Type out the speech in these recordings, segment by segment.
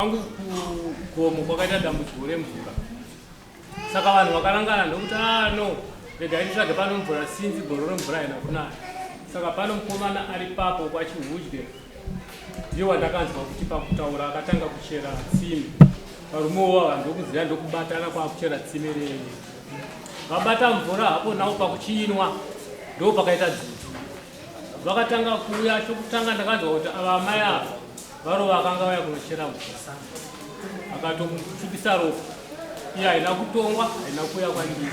Kwangu kugomo kwakaita dambudziko remvura, saka vanhu vakarangana ndokuti ah no, regai titsvage pano mvura sinzi gore remvura haina kunaya. Saka pano mukomana ari papo kwaChihudye ndiye wandakanzwa kuti pakutaura akatanga kuchera tsime. Varume ava ndokuziva ndokubatana kwakuchera tsime renyu. Vabata mvura hapo nawo pakuchiinwa ndo pakaita dzudzu. Vakatanga kuuya chokutanga ndakanzwa kuti ava amai ava Varova akanga vaya kunochera mvura akatomutsvukisa ropa iye haina kutongwa haina kuuya kwandiri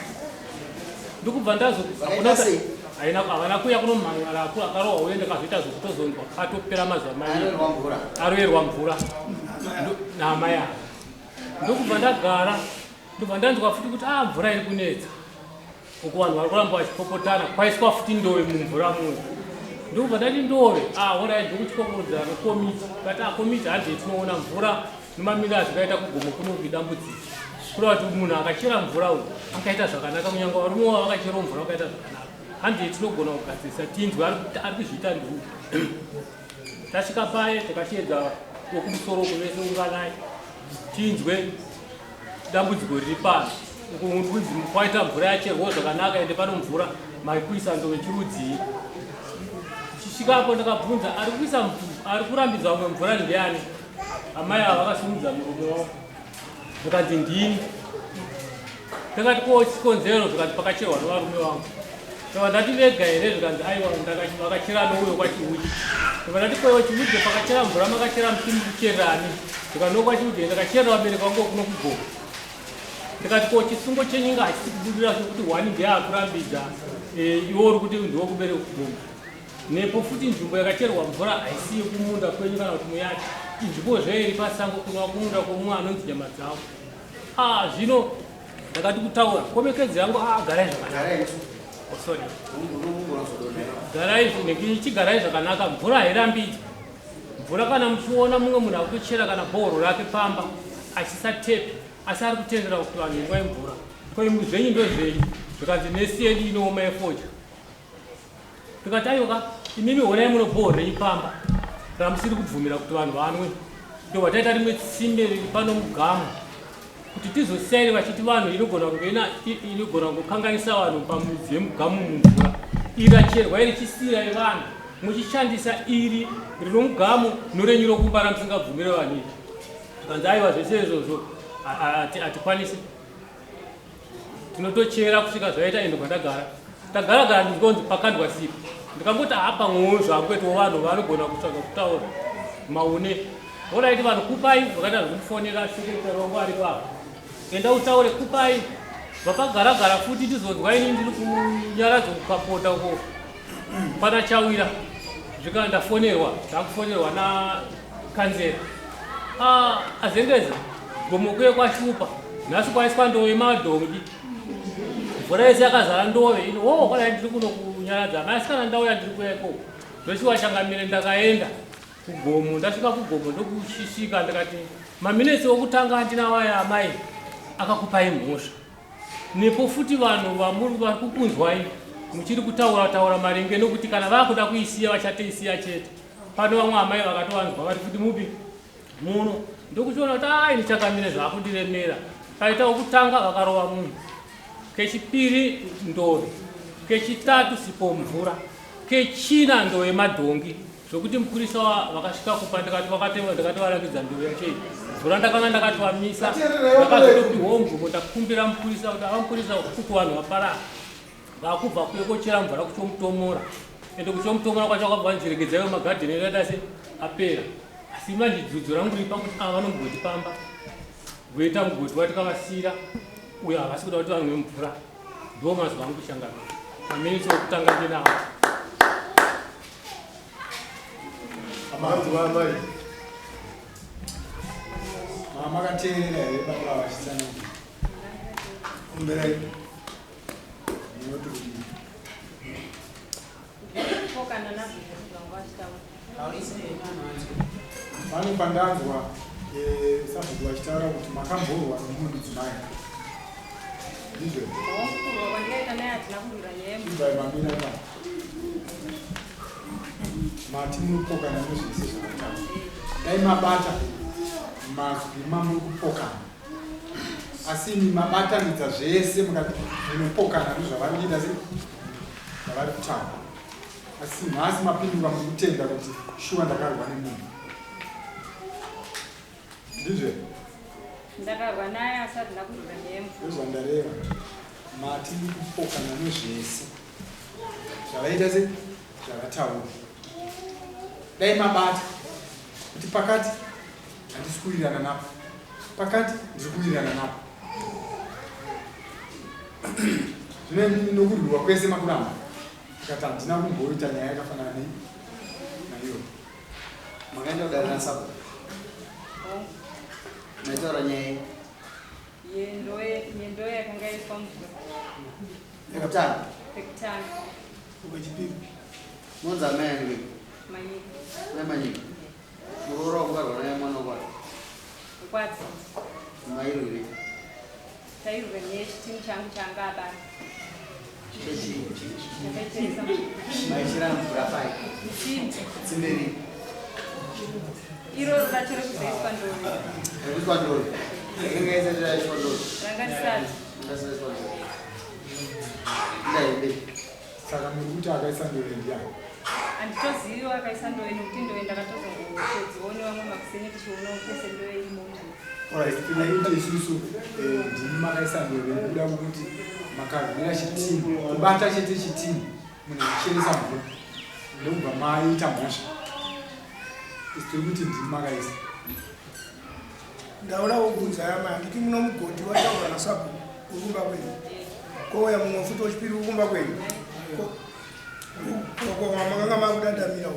ndokubva ndazo haina havana kuuya kunomhan'ara aku akarohwa uye ndakazoita zvekutozonzwa atopera mazuva maviri aroverwa mvura naamai ava ndokubva ndagara ndobva ndanzwa futi kuti a ah, mvura iri kunetsa uku vanhu vari kuramba vachipopotana kwaiswa futi ndove mumvura muya ndokubva ndati ndove ah horai ndokuchikokodzana nekomiti kati akomiti ah, hanzi tinoona mvura nemamiriro azvikaita kugomo kuno kuidambudziko kureva kuti munhu akachera mvura uyu akaita zvakanaka kunyange varume wavo vakacherawo mvura vakaita zvakanaka hanzi tinogona kugadzirisa tinzwe ari kuzviita ndiu tasvika paye takasheedza wekumusoro uku vese unganai tinzwe dambudziko riri pano uku kunzi kwaita mvura yacherwawo zvakanaka ende pano mvura maikuisa ndove chirudzii chisvikapo ndakabvunza ari kuisa ari kurambidza vamwe mvura ndiani amai ava vakasimudza murume wavo zvikanzi ndini ndakati ko chikonzero zvikanzi pakacherwa nevarume vangu ndobva ndati vega here zvikanzi aiwa vakachera nouyo kwachiuchi ndobva ndati koiwa chiuchi pakachera mvura makachera muchini kuchererani zvikanzi nokwachiuchi ndakachera vabereki vangu kuno kugomo ndikati ko chisungo chenyu inga hachisi kubudira zvekuti hwani ndiye akurambidza eh, iwe uri kuti ndiwo kubereka kugomo nepo futi nzvimbo yakacherwa mvura haisi yekumunda kwenyu kana kuti muyati inzvimbo zve iri pasango kunova kumunda kwomumwe anonzi nyama dzavo ah zvino ndakati kutaura komekedzo yangu ah garai zvakanaka oh, sorry garai chigarai zvakanaka mvura hairambidzwi mvura kana muchiona mumwe munhu akutochera kana bhohoro rake pamba achisa tepi asi ari kutendera kuti vanhu inwai mvura ko imwe zvenyu ndozvenyu zvikanzi nesi yedu inooma yefodya Ndikati aiwa imimi honai muno bhohoro renyu pamba ramusiri kubvumira kuti vanhu vanwe. Ndobva taita rimwe tsime riri pano mugamu kuti tizosaire vachiti vanhu inogona kunge inogona kukanganisa vanhu pamidzi yemugamu mumvura. Iracherwa iri chisirai vanhu muchishandisa iri rinomugamu norenyu rokumba ramusingabvumire vanhu iri. Zvikanzi aiwa zvese izvozvo hatikwanisi. Tinotochera kusvika zvaita ende kwandagara. Tagara gara ndingonzi pakandwa sipo. Ndikangoti apa mwoyo zvangu eti vanhu vanogona kutsvaga kutaura maune. Horaiti vanhu kupai vakaita zvekumufonera sekretary wangu aripo apa. Enda utaure kupai vapagara gara futi ndizonzwa ini ndiri kunyaradzo kukapota uko pana chawira zvika ndafonerwa ndakufonerwa na kanzera ah, azengeza gomo kuye kwashupa nhasi kwaiswa ndove madhongi mvura yese yakazara ndove ino wo oh, kwana ndiri kuno kunyaradza amai asikana ndauya ndiri kuya ikoko ndoshuwa changamire ndakaenda kugomo ndasvika kugomo ndokusvika ndikati maminetsi okutanga andinawo aya amai akakupai mhosva Nepo futi vanhu vamuri vari kukunzwai muchiri kutaura taura maringe nokuti kana vakuda kuisiya vachatoisiya chete. Pano vamwe amai vakatovanzwa vari futi mupi muno ndokuchiona kuti ai ndichakamire zvakundiremera. Paita wokutanga vakarova munhu, kechipiri ndove, kechitatu sipo mvura, kechina ndove madhongi. Zvokuti mupurisa vakasvika kupa ndikati vakateva ndakatovarakidza nduru yacho iyi mvura ndakanga ndakatovamisa ndakazotopihwawo mvumo ndakumbira mupurisa kuti ava mupurisa uku vanhu vapara vakubva kuye kochera mvura kuchomutomora ende kuchomutomora kwacho vakabva vanziregedza ivo magadheni akaita se apera asi manje dzudzo rangu riri pakuti ava vanomugoti pamba voita mugoti watikavasiira uyo havasi kuda kuti vanwe mvura ndiwo mazwi angu kushangana maminitsi okutanga ndinawo Amanzi vamai. Mama makateerera here baba vachitsanangura? Kumberai. Munoti kudii? Pane pandanzwa eh, sabhuku vachitaura kuti makamborwa nomumwe mudzimai. Ndizvo. Ibvai mamira ipapo. Mati munopokana nezvese zvakataura. Dai mabata Mazwi mamuri kupokana asi imi mabatanidza zvese mukati munopokana ndozvavari kuita se zvavari kutaura asi nhasi mapindura muri kutenda kuti shuwa ndakarwa nemunhu ndizvo Ndakarwa naye asi handina kurwira nyaya yemvura. Ndozvandareva mati muri kupokana nezvese zvavaita se zvavataura dai mabata kuti pakati handisi kuwirirana napo pakati ndiri kuwirirana napo zvino nokurwiwa kwese makuramba tikati handina kumboita nyaya yakafanana nei naiyo Makaenda kudare nasabhuku maitaura nyaya Yendoe yakanga yaiswa mvura. Pekutanga. Pekutanga. Pechipiri. Monzi amai ani wewe? Manyika. Mai Manyika. Muroora wakubarwa naye mwana wakwati. Kwatsi. Mairwirei. Tairwa nechitini changu changa abata. Chechii? Chakaitesa. Maichera mvura pai. Mutsimbi. Tsimbe ripi? Iroro racho rekuzoiswa ndove. Rekuiswa ndove. Ranga isati raiswa ndove. Ranga risati. Ranga risati raiswa ndove. Ndaimbe. Saka muri kuti akaisa ndove ndiani? Handitozivi akaisa ndove nekuti ndove ndakatozongotodzione vamwe makuseni tichiona pese ndove irimo mumvura. Alright, tiri kuti isusu eh, ndimi makaisa ndove nekuda kwekuti makarwira chitini, kubata chete chitini munhu achicheresa mvura ndokubva maita mhosva. Isu tiri kuti ndimi makaisa. Ndaona wobvunza yama handiti muno mugodhi wataurwa nasabhuku uri kumba kwenyu kouya mumwe futi wechipiri uri kumba kwenyu makanga makudandamira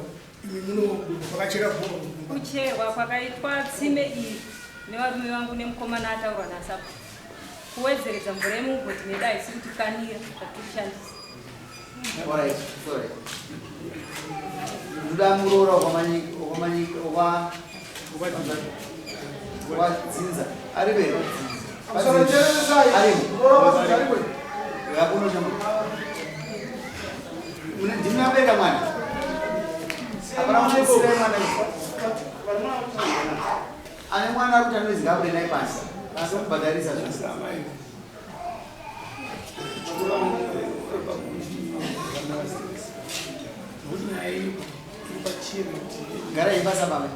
imi muno makachera bhoro Kucherwa kwakaitwa tsime iri nevarume vangu nemukomana ataurwa nasabhuku kuwedzeredza mvura yemugodhi medu haisi kutikanira zvatiri kushandisa. Alright, sorry. Ndoda muroora wakwamanyika wakwamanyika wa wadzinza ari vere. Arimo. Yakuno chama. Mune ndimi abereka mwana. Hapana munosira mwana. Ane mwana ari kuti anozi ngabude naye pasi. Asi kubhadharisa zvese. Gara ibasa baba.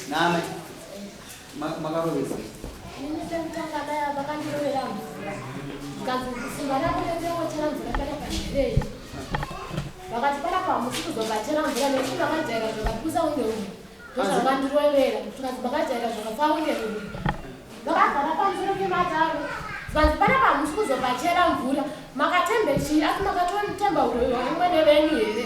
Name. Makarovesa. Ini pekutanga dai vakandirovera mvura. Zvikanzi simba rako rekuchera mvura panapa nderei? Vakati panapa hamusi kuzobachera mvura nekuti makajaira zvakapusa unge umu. Ndozvavandirovera. Zvikanzi makajaira zvakafa unge umu. Vakagara pamusoro pemataro. Zvikanzi panapa hamusi kuzobachera mvura. Makatembe chii asi makatotemba uroyi hwamwene venyu here?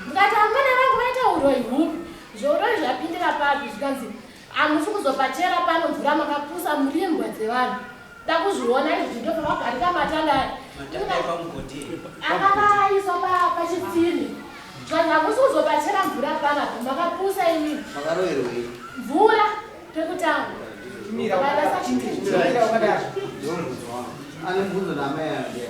Ndikati amwene vangu vaita uroyi hupi? Zveuroyi zvapindira papi? Zvikanzi hamusi kuzopachera pano mvura makapusa muri imbwa dzevanhu. Ndakuzviona izvi ndopavagarika matanda aya. Akanga aiswa pachitsime. Zvikanzi hamusi kuzopachera mvura panapa makapusa imimi. Makaroverwei? Mvura pekutanga. Vakarasa chitsime. Ane mubvunzo naamai aya ndiye.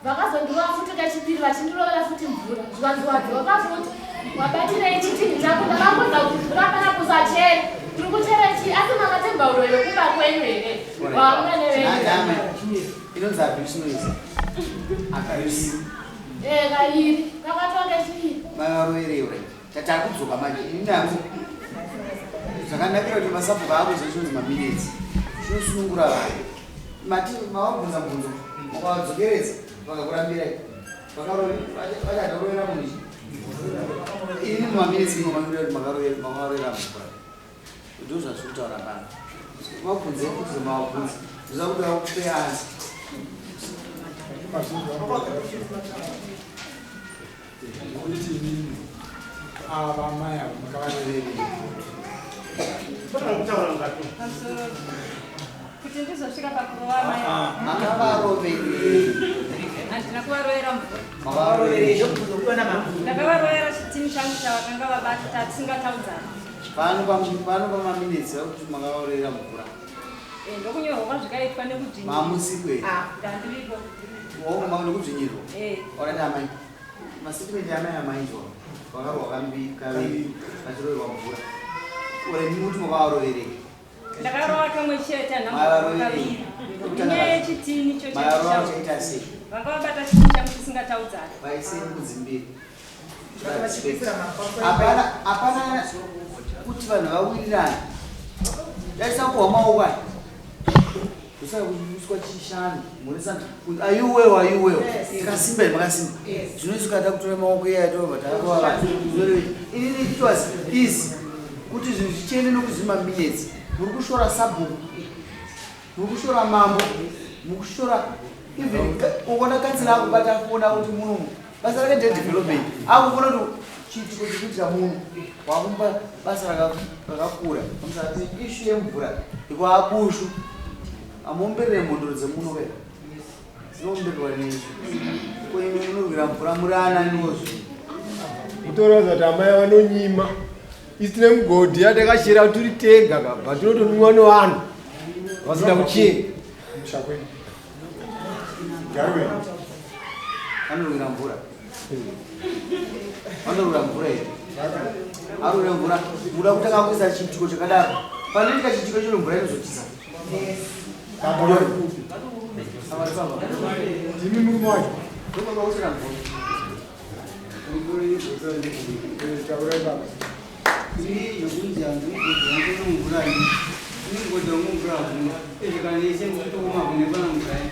Vakazondirova futi kechipiri vachindirovera futi mvura. Zvikanzi wadzoka futi wabatirei chitini chako. Ndakabvunza kuti mvura pana kusachere. Tiri kuchera chii asi makatemba uroyi wekumba kwenyu here? Wamwene venyu. Inonzi abuse noise. Abuse. Eh kairi. Kakaitwa kechipiri. Makaroverei right. Tatakudzoka manje ini nako. Zvakanakira kuti masabhuku akuziva chinonzi maminutes. Chinosunungura vanhu. Mati mavabvunza mubvunzo mukavadzokeredza vakakurambirai. Vachatorovera munhu chi. Ini mumaminutes imo mamirira kuti makarovera mvura. Ndizvo zvazviri kutaura pano. Vabvunze kuti mavabvunza. Zviza kuti vakupe answer. Kuti inini ava mai ava makavareverei. Pamusoro kuti ndizosvika pakurova mai ava. Makavaroverei. Handina kuvarovera mvura. Makavaroverei. Ndakavarovera chitini changu chavakanga vabata tatisingataudzani. Pano pano pamaminutes vakuti makavarovera mvura. Eh, ndokunyorwa kwazvikaitwa nekudzvinyirwa. Mamusiku here? Ndandiripo. Nekudzvinyirwa? Eh. Alright amai. Mastatement amai amainzwa. Vakarwa kambiri kaviri vachiroverwa mvura. Ore muti makavaroverei? Ndakarova kamwe chete handamborova kaviri. Inyaya yechitini icho Makarova muchaita sei? Vanga vabata chitini changu tisingataudzani. Vaisei mbudzi mbiri. Hapana hapana kuti vanhu vawirirane. Daisa kuhwa maoko aya. Kusaka kuiswa chishanu mhoresa kuti are you well are you well tikasimba here makasimba zvino isu kada kutora maoko iya tobva tarova vanhu zvinorevei inini it was easy kuti zvinhu zvichiende nokuzvima minutes muri kushora sabhuku muri kushora mambo muri kushora even ukaona kansela akubata foni akuti muno basa rake ndedevelopment akufona kuti chiitiko chikuitira muno wakumupa basa rakakura pamusana peishu yemvura ikwaabushu amuomberere mhondoro dzemuno ke dzinoombererwa nesu ko imi munorwira mvura muri ananiwozve mutoratidza kuti amai vanonyima isi tine mugodhi yatakachera turi tega kabva tinotonwiwa nevanhu vasina kuchera Vanorwira mvura. Vanorwira mvura here? Arwira mvura. Muda kutanga kuisa chiitiko chakadaro. Panoitika chiitiko ichocho mvura inozotiza. Ndimi murume wacho. Ndobaba kuchera mvura. Taurai baba. Ini yokunzi hanzi mugodhi wangu unomvura ini. Ini mugodhi wangu mvura hakuna. Izvi kana ise mukutooma hakuna pana mvura iyi.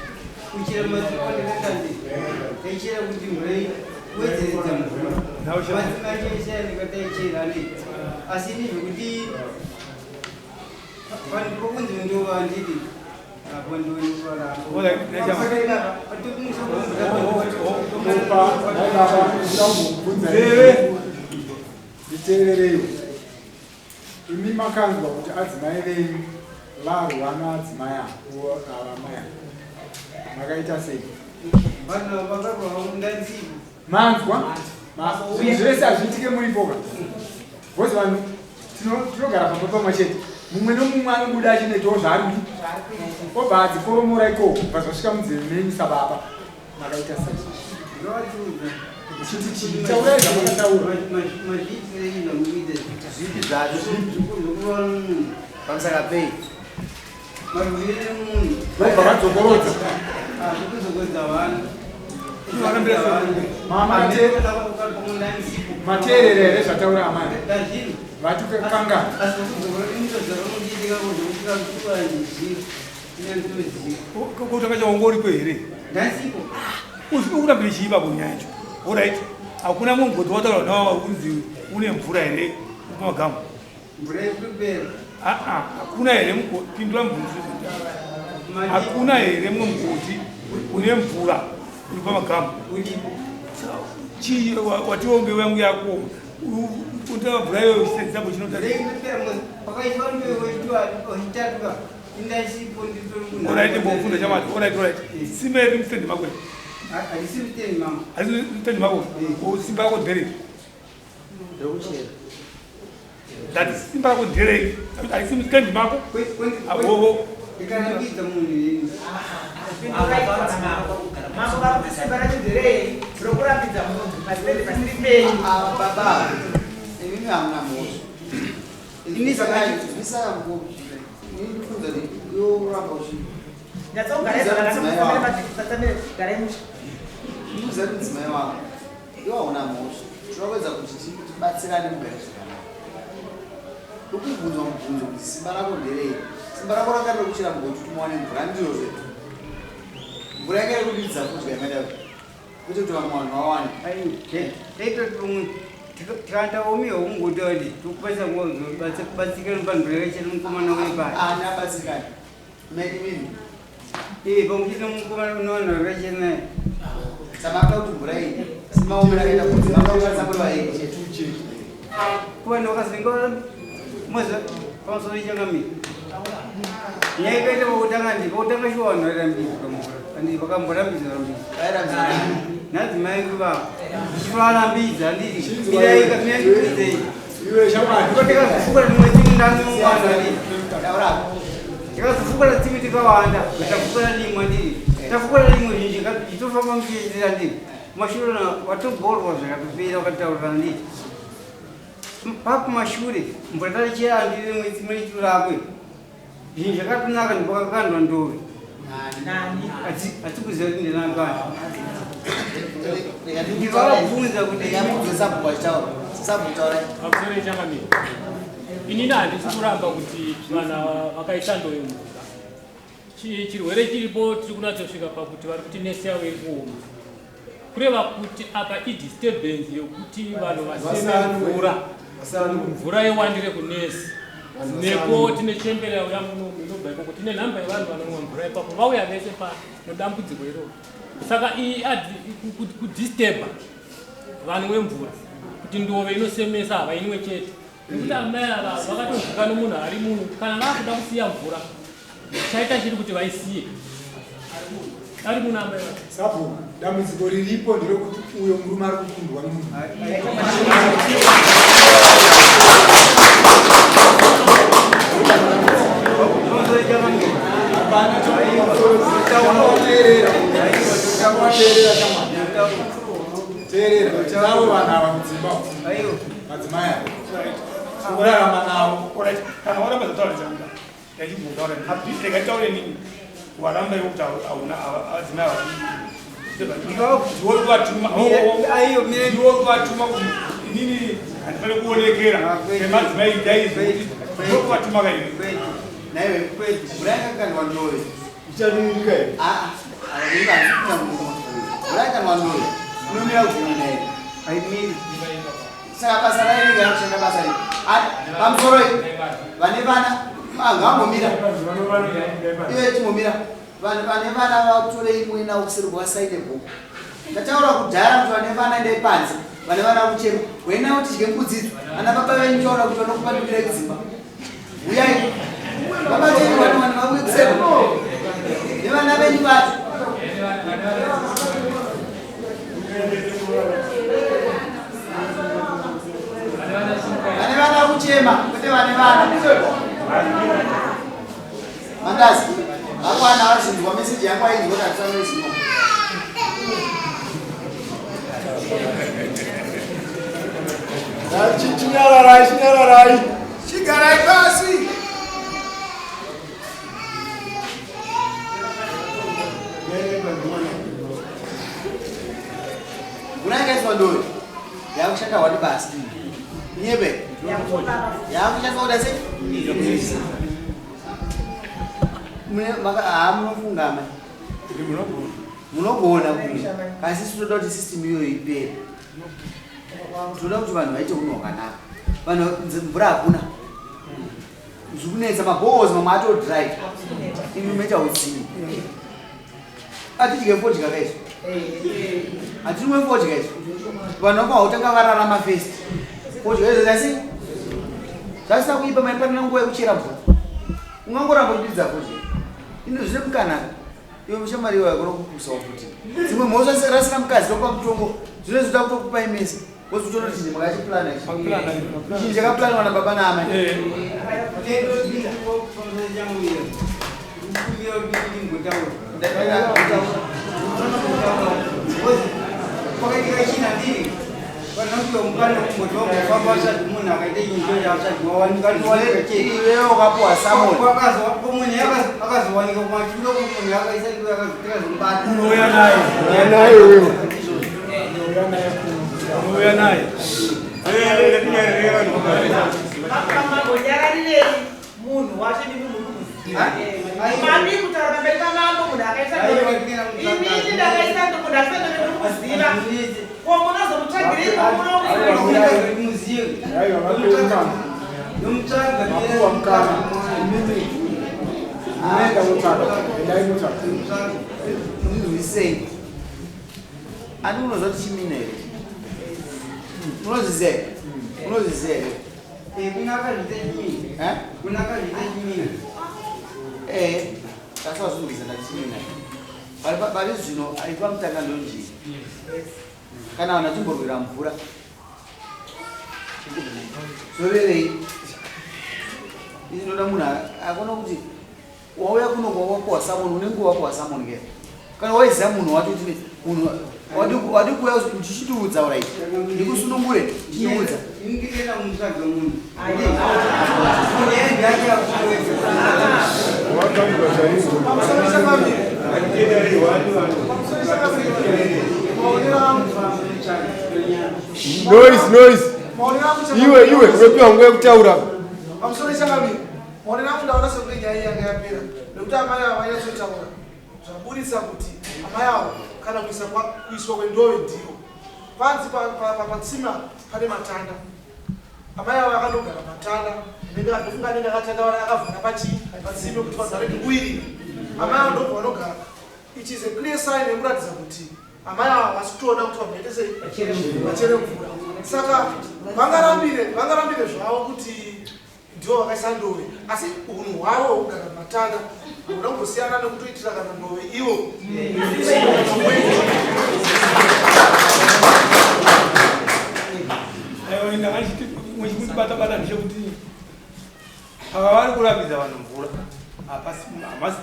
Kuchera madziko ndakatandi. Taichera kuti mvura iyi kuwedzeredza mvura. Madziko acho ese andikataichera ane. Asi ini zvekuti vanhu pokunzi ndova handidi. Apo ndonikoramba. Nditeerereiwo. Imi makanzwa kuti adzimai venyu varwa naadzimai ava amai ava. Makaita sei? Vanhu vakarwa mundanzivo. Manzwa? Zvinhu zvese hazviitike muripo ka. Because vanhu tinogara pamba pamwe chete. Mumwe nomumwe anobuda achinoitawo zvaari kuita. Obva adzikoromora ikoko kubva zvasvika munzeve menyu sababa. Makaita sei? Uchiti chii? Taurai zvamakataura. Mazviitirei zvamukuita zvipi zvacho zvokurova munhu pamusaka pei? Marwire munhu. Vobva vadzokorodza. Zvekudzokorodza vanhu. Mateerera here zvataura amai? Vati kangani? Asi zvekudzokorodza inotoziva kuti Kutanga chaunga uripo here? Ndasipo. Ukurambira chii ipapo nyaya yacho? Alright. Hakuna mumgodhi wataura nawo unzi une mvura here pamagamu? Mvura yekupera. Ah ah, hakuna here mugodi? Pindura mubvunzo. Hakuna here mumwe mugodhi une mvura uri pamagamu? Uripo. Chii watiwo mbeu yangu yako unotora mvura iyoyo uchisenzesa chinoita. Pakaitwa mbeu itatu Alright, mbofunda chamati. Alright, alright. Sime iri mustendi mako. Harisi mustendi mako. Harisi mustendi mako. O simba rako nderei? Rekuchera. Ndati simba rako nderei? Harisi mustendi mako. Avovo. Ndikarambidza munhu ini. Mambo vari kuti simba racho nderei rokurambidza munhu pasitendi pasiri penyu. Baba, imimi hamuna mhosva. Ini Ndakuzati mudzimai wangu iwe hauna mhosva tinokuedza kuti tibatsirane mugare zvakanaka ukubvunzwa mubvunzo kuti simba rako nderei simba rako ranga riri kuchera mugoti kuti muwane mvura ndizvo mvura yanga iri kudiridza kudya yamaida kwete kuti vamwe vanhu vawane Tikaenda omiwa kungototi tokwanisa kubatsirikana panhu rakachena mukomana wepaya. Ani abatsirikana? Imini. Eh, pakuchena mukomana unowana rakachena. Samaka kuti mvura iyi simaomera kaita kunzi vanga kuti vaii chetuche. Kuvanhu vakazinga moza pamusoro ichangamira. Nyaya ikaita pakutanga ndi pakutanga shuwa vanhu vairambidza mvura. Andi vakamborambidza rambidza. Vairambidza. Nadzimai kuva chivarambidza handiti mirai mirai Iwe shamwari. Tikazofukura rimwe tsime ndanowana handiti. Taura. Tikazofukura tsime tikawanda tafukura rimwe handiti. Tafukura rimwe zhinji chitofamba muchiendera handiti. Mashure watobhorwa zvikatopera wakataurira handiti. Pakumashure mvura tarichera ndiri mwedzi mune rakwe. Zvinhu zvakatonaka ndipakakandwa ndove. Hatsi kuziva kuti ndinangani. Ndivavabvunza kuti Pamusoro yechangamire. Inini handisi kuramba kuti vanhu ava vakaisa ndoyo mvura. Chirwere chiripo tiri kunatsosvika pakuti vari kuti nesi yavo iri kuoma. Kureva kuti apa idisturbance yokuti vanhu vaseme mvura. Mvura iwandire kunesi. Neko tine chembere yauya muno inobva ikoko tine nhamba yevanhu vanomwa mvura ipapo vauya vese pano nedambudziko iroro. Saka iyi kudisturba vanhu wemvura kuti ndove inosemesa havainwe chete. Nekuti amai ava vakatovhuka nomunhu ari muno kana vakuda kusiya mvura chaita chiri kuti vaisiye ari muno amai vacho. Sabhuku, dambudziko riripo nderekuti uyo murume ari kukundwa nomunhu. Teerera, tinavo vanhu ava mudzimba umu. Madzimai aya kurarama navo. Kana waramba zvataura changa ndachimbotaura rega taure nini waramba iwe kuti hauna adzimai avatiiwe kuvatuma kuti inini handifanire kuonekera semadzimai daizvo ndiwe kuvatuma kaiwe naiwe mvura yakakandwa ndove ichadirika here mvura yakakandwa ndove inomira kugona here haimiri Saka basa rayo rinenge rakushanda basa rei? Pamusoro vane vana ngavambomira. Iwe chimbomira. Vanhu vane vana vatore imwe nawo kuseri kuvasaine bhuku. Ndataura kudhara kuti vane vana endai panze. Vane vana kuchema. Wena kuti tidye mbudzi idzo. Ana baba venyu taura kuti vanokupandukirai kudzimba. Uyai. Baba venyu vanhu vanhu vauye kuseri. Nevana venyu vacho. Vane vana kuchema, kwete vane vana. Mandazi, vakwana vazinzwa meseji yangu ainzwa kuti hatisanoizinwa. Chinyararai, chinyararai. Chigarai pasi. Mvura yakaiswa ndoyo yakushanda wani basa. Nyebe. Yakushanda kuda sei? Mune maka ah munofunga mai. Munogona kunga. Asi isu toda kuti system iyoyo ipere. Toda kuti vanhu vaite unhu hwakanaka. Vanhu mvura hakuna. Zvikunetsa mabohos mamwe ato dry. Imi moita utsinye. Atidye fodya ka izvo. Hatinwe fodya izvo. Vanhu vakawa kutanga vararama first. Fodya izvo zvasi zvasina kuipa maipanana nguva yekuchera mvura. Ungangoramba uchidiridza fodya. Ino zvine mukana. Iwe mushamwari iwe yakona kukusawo futi. Dzimwe mhosva rasina mukadzi rokupa mutongo zvine zvinoda kutokupa imese. Wozotoona kuti chinhu makachiplana ichi. Chinhu chakaplanwa nababa naamai. Kwakaitika china ndiri Iwewe wakapuwa summon. Akazowanika kumachiro munhu akaisa akazomubata. Unouya naye. Unouya naye wewe. Unouya naye. Mambo nyararirei munhu wacho ndimi muri kumuziva. Mami kutaura pamberi pamambo munhu akaisa inini ndakaisa munhu akaisa ndove ndiri kumuziva. Ko munozomutsvagireiko Mapuwa mukana. Munoenda motsvaka. Endai motsvaka. Ndizwisei. Ani unoziva kuti chimina here? Unozviziva here? Unozviziva here? Kunaka zviite chimina. Eh? Kunaka zviite chimina. Eh, kasi wazvindisa ndati chimina. Pari pari zvino aipa mutanga ndonjii. Kana vanhu vachimborwira mvura. Zorerei. Izvi ndoda munhu akona kuti wauya kuno kwawapuwa samoni unenge wapuwa samoni ke. Kana waiziva munhu wacho kuti munhu Wadi kuuya ndichitiudza urai ndikusunungure ndichiudza. Ingirira mutsvaga munhu. Noise, noise. Iwe, iwe, unopiwa nguva yekutaura. Pamusoro changamire, maonero angu ndaona sekuti nyaya iyi yanga yapera nekuti amai ava vanyatsotaura zvaburitsa kuti amai avo kana kuisa kuiswa kwendove ndivo panzi patsime pane matanda. Amai avo vakanogara matanda anenge ndofunga anenge akatandavara akavhara pachii patsime kuti vanhu varege kuwirira. Amai avo ndobva vanogara. It is a clear sign yekuratidza kuti amai ava havasi kutoona kuti vanhu vaite sei vachere mvura. Saka vangarambire vangarambire zvavo kuti ndivo vakaisa ndove asi hunhu hwavo hwekugara matanda hauna kumbosiyana nekutoitira kana ndove ivo. Aiwa, ndakachiti mwechikundibata bata ndechekuti ava vari kurambidza vanhu mvura hapasi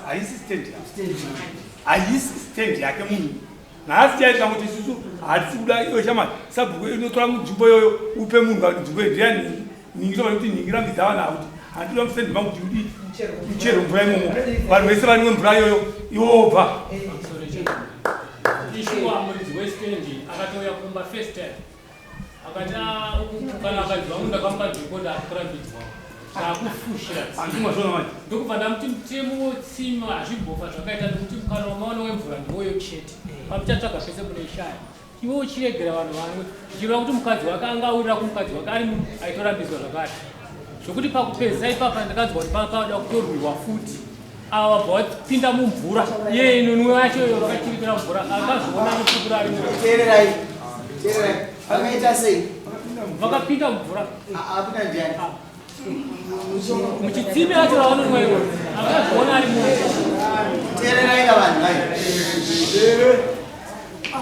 haisi stand yake, haisi stand yake munhu. Nhasi chaita kuti isusu hatisi kuda iyo shamwari sabhuku inotora nzvimbo iyoyo upe munhu kana nzvimbo iyo ndiya nhingi nhingi tova kuti nhingi rambidza vanhu ava kuti handitoda mustand mangu kuti udi uchere mvura imomo vanhu vese vanwe mvura iyoyo iwe wobva. Ishuwa muridzi westendi akatouya kumba first time akati ah, uku kana akadzi vangu ndakamupa nzvimbo ndakurambidzwa ndakufushira Handimazviona manje. Ndokubva ndamuti mutemo wetsime hazvimbofa zvakaita nekuti mukana wamaona wemvura ndiwoyo chete pamuchatsvaga pese munoishaya iwe uchiregera vanhu vanwe zvichireva kuti mukadzi wake anga awirira kumukadzi wake ari munhu aitorambidzwa zvakare zvokuti pakupedzisa ipapa ndakanzwa kuti panga pavada kutorwiwa futi ava vabva vapinda mumvura iye inonwe yacho iyo vakachirikira mvura akazviona anopupura ari mumvura. Teererai, teererai. Vakaita sei? Vakapinda mumvura. Apinda ndiani? Muchitsime yacho ravanonwa iwo akazviona ari mumvura. Teererai ka vanhu vai.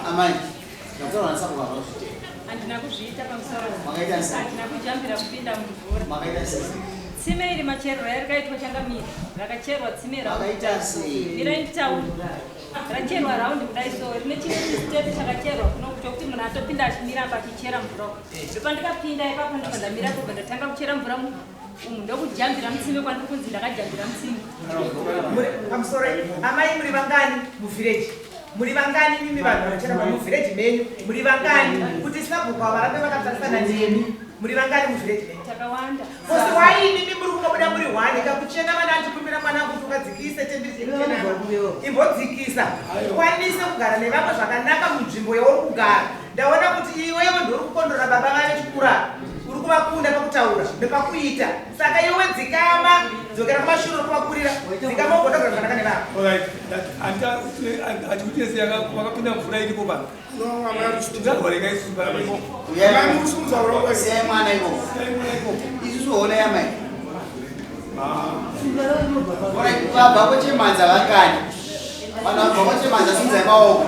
Amai, ndataura naSabhuku havazvitenda. Handina kuzviita pamusoro. Makaita sei? Handina kujambira kupinda mumvura. Makaita sei? Tsime iri macherero yarikaitwa changamire. Rakacherwa tsime raundi. Makaita sei? Mirai nditaure. Racherwa raundi kudai so rine chimwe chitepe chakacherwa kuno chokuti munhu atopinda achimira apa achichera mvura. Ndopandikapinda ipapo ndobva ndamira kubva ndatanga kuchera mvura umu ndokujambira mutsime kwandiri kunzi ndakajambira mutsime. Pamusoro amai muri vangani muvhireji? Muri vangani mimi vanhu vanochera muvhireji menyu? Muri vangani kuti sabhuku ava varambe vakatarisana nemi? Muri vangani muvhireji menyu? Takawanda. Kosi wai imimi muri kungobuda muri hwani kakuchena vana andikumbira mwana wangu kuti ukadzikise temberi yekuchena imbodzikisa ukwanise kugara nevamwe zvakanaka munzvimbo yauri kugara. Ndaona kuti iwewe ndiuri kukondora baba vave chikura uri kuvakunda pakutaura nepakuita saka iwe dzikama dzokera kumashure uri kuvakurira dzikama ugondogara zvakanaka nevamwe. Hatikuti yese vakapinda mvura iripo pano. Tingarwarika isusu panapa. Siyai mwana ikoko. Isusu honai amai. Alright, vabva kuchemanza vangani? Vanhu vabva kuchemanza simudzai maoko.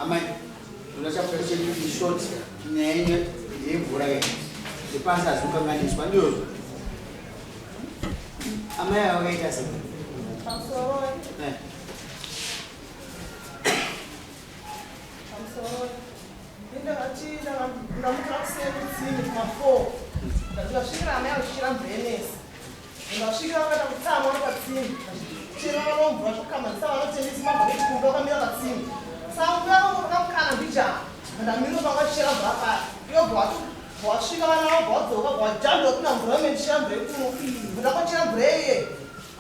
Amai, ndoda chapupu chedu in short, nyaya yenyu ndeyemvura iyi. Ndepasi hazi kukanganiswa ndiyozvo. Amai ava vakaita sei? Pamusoro. Eh. Pamusoro. Ndakati ndamukira kuseni kutsime kuma 4. Ndikasvikira amai vachichera mvura yenesi. Ndikasvikira vakaita kutsamwa patsime. Chera vanomvura zvakamanisa vanotengesa mabhaketi kumba vakamira patsime. Saka mbuya vangu vakamukana mbijana. Ndamira panga vachichera mvura paya. Ivo bva wasvika vana vavo bva vadzoka bva vajambira kuna mvura vamene ndichera mvura yekuno. Ndakochera mvura iye.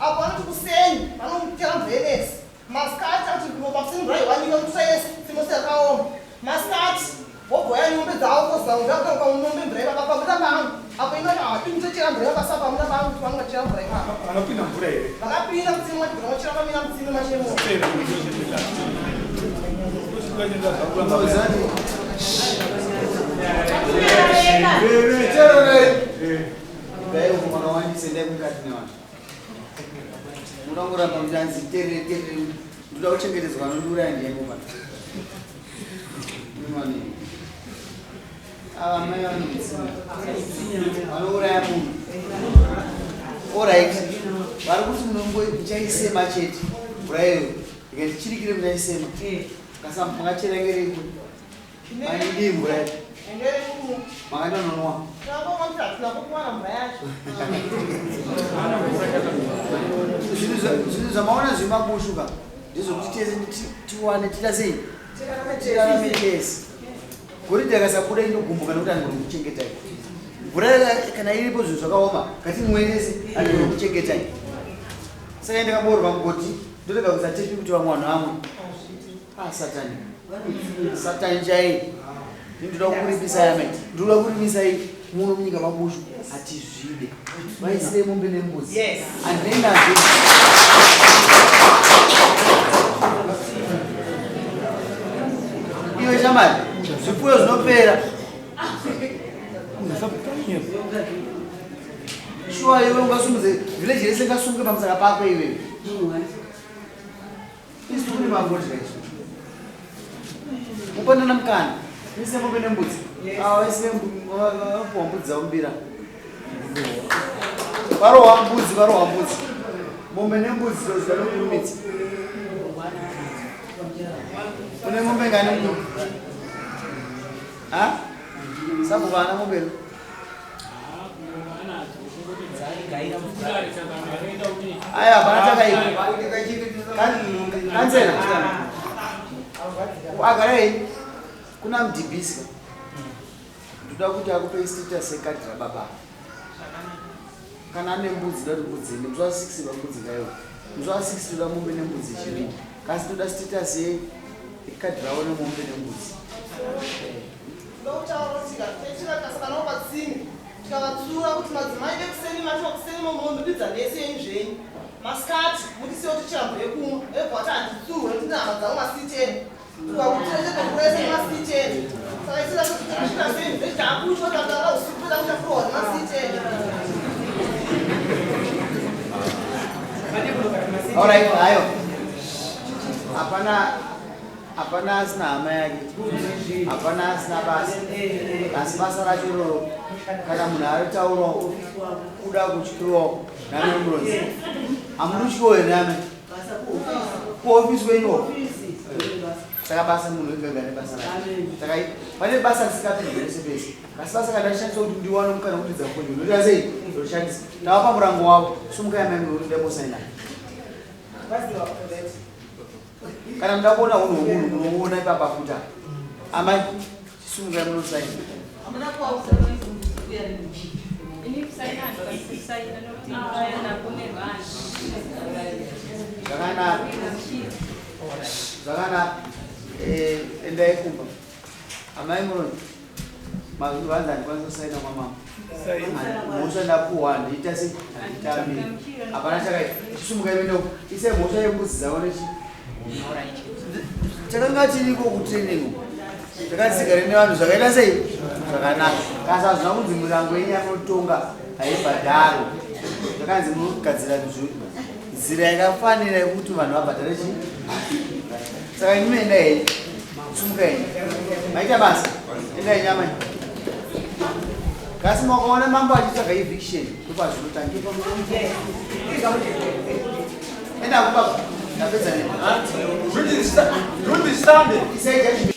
Apo vanoti kuseni vanochera mvura yenesi. Masikati akuti pakuseni mvura iwanika kutusa yese tsime yakaoma. Masikati vogoya nyombe dzavo kozanga kamombe mvura ipapa pamuda pangu. Apo inoti hawapindi tochera mvura ipapa pamuda pangu kuti vangachera mvura ipapa. Vanopinda mvura here? Vakapinda mutsime machibvira vachera vamira mutsime machemo. Dai uko makawandisa endai mukati nevanhu. Munoda kungoramba muchanzi terere terere. Ndoda kuchengetedzwa vanondiuraya ndiani pano. Kunwa nei? Ava mai vanomutsinya. Vanouraya munhu. Alright. Vari kuti munongo muchaisema chete. Mvura iyoyo. Ndikati chirikire muchaisema. Kasa makachera ngere iko. Maidii mvura iyo. Makatononwa. Zvinhu zvamaona zvemabushu ka ndezvekuti tese tiwane tiita sei tirarame tese. Goridhe akasabuda inogumbuka nekuti anogona kuchengetai. Mvura kana iripo zvinhu zvakaoma ngatimwenese anogona kuchengetai. Saka ndakaboorwa mugodhi ndorega kusatepi kuti vamwe vanhu vamwe. Ah, satani. Satani chai. Ndinoda kukuripisa yame. Ndinoda kuripisai muno munyika mabushu hatizvide. Vaisire mombe nembudzi. Handinei nazvo. Iwe shamari, zvipfuyo zvinopera. Shuwa iwe ungasumudze village rese ngasunge pamusaka pako iwe. Isu kune mangoti isu. Mupanana mukana. Mise mombe nembudzi. Ava vese vapuwa mbudzi dzavo mbira. Varohwa mbudzi, varohwa mbudzi. Mombe nembudzi zvinokurumidza. Une mombe ngani mukuru? Ha? Sabhuku haana mombe here? Aya hapana chakaipa. Kansela. Agarai kuna mudhibhisi. Ndoda kuti akupe status yekadhi rababa. Kana ane mbudzi ndoda kuti mbudzi ine. Musi wa 6 vambudzi ngaiwe. Musi wa 6 toda mombe nembudzi chivindi. Kasi toda status yekadhi ravo nemombe nembudzi. Ndotaura kuti tikasangana patsime tikavatsura kuti madzimai vekuseni mati vakuseni munondibidza nese yenyu zvenyu masikati mutisiye kuti chirambo yekumwa ebva vati handitsurwe nekuti hama dzangu masiteni tukakutirese nemasiteni saka isira kuti tinosvika sei zvechakucho takara usiku toda kuita kurohwa nemasiteni. Alright, hayo. Hapana hapana asina hama yake, hapana asina basa, asi basa racho iroro kana munhu aritaurawo kuda kutyiwawo name muronzi hamudi kutyiwawo here name kuofisi kwenyuwo saka basa munhu wega nebasa rake. Saka pane basa risingapindwe pese pese, asi basa kana rishandiswa kuti ndiwane mukana wekuridza foni unoita sei ndoshandisa ndavapa murango wavo sumukai amai muri ndaimosaina. Kana muda kuona hunhu hwemunhu munoona ipapa futa. Amai, chisumukai munosaina. Zvakanaka. Zvakanaka. Eh, endai kumba. Amai munoona. Vanzi handikwanisi kusaina kwamama. Mhosva ndapuhwa handiita sei? Handitambiri. Hapana chakaita. Chisumukai muende uko. Isai mhosva yembudzi dzavo nechi. Chakanga chiriko kutraining uko. Takatsigare nevanhu zvakaita sei? Zvakanaka. Kasi hazvina kunzi mirango yenyu yamunotonga haibhadharwe. Zvakanzi munogadzira nzira yakafanira yekuti vanhu vabhadhare chii? Saka imi endai henyu. Sumuka henyu. Maita basa. Endai henyu amai. Kasi makaona mambo achitsvaga eviction ndopazvinotangira. Enda kumba. Ndapedza nemi. Isai judgment.